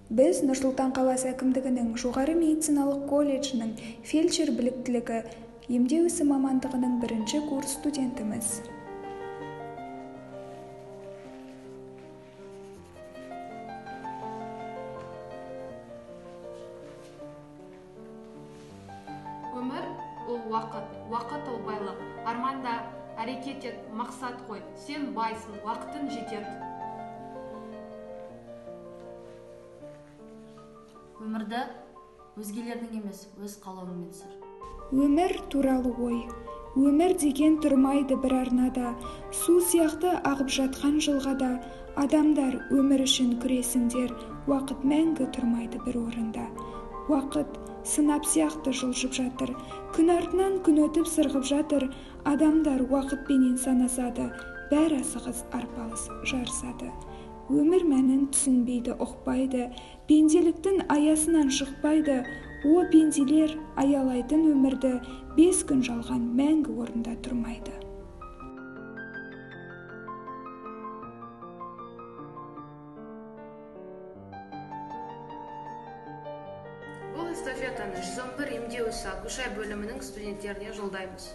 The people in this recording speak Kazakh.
Біз Нұр-Сұлтан қаласы әкімдігінің жоғары медициналық колледжінің фельдшер біліктілігі емдеу ісі мамандығының бірінші курс студентіміз. Өмір ол уақыт, уақыт ол байлық. Арманда, әрекет ет, мақсат қой. Сен байсың, уақытың жетеді. Өмірді өзгелердің емес, өз қалауыңмен сүр. Өмір туралы ой. Өмір деген тұрмайды бір арнада, су сияқты ағып жатқан жылғада. Адамдар, өмір үшін күресіңдер, уақыт мәңгі тұрмайды бір орында. Уақыт сынап сияқты жылжып жатыр, күн артынан күн өтіп сырғып жатыр. Адамдар уақытпенен санасады, бәрі асығыс арпалыс жарысады. Өмір мәнін түсінбейді, ұқпайды, пенделіктің аясынан шықпайды. О пенделер аялайтын өмірді, 5 күн жалған мәңгі орында тұрмайды. Бұл эстафетаны 111 емдеу ісі Акушер бөлімінің студенттеріне жолдаймыз.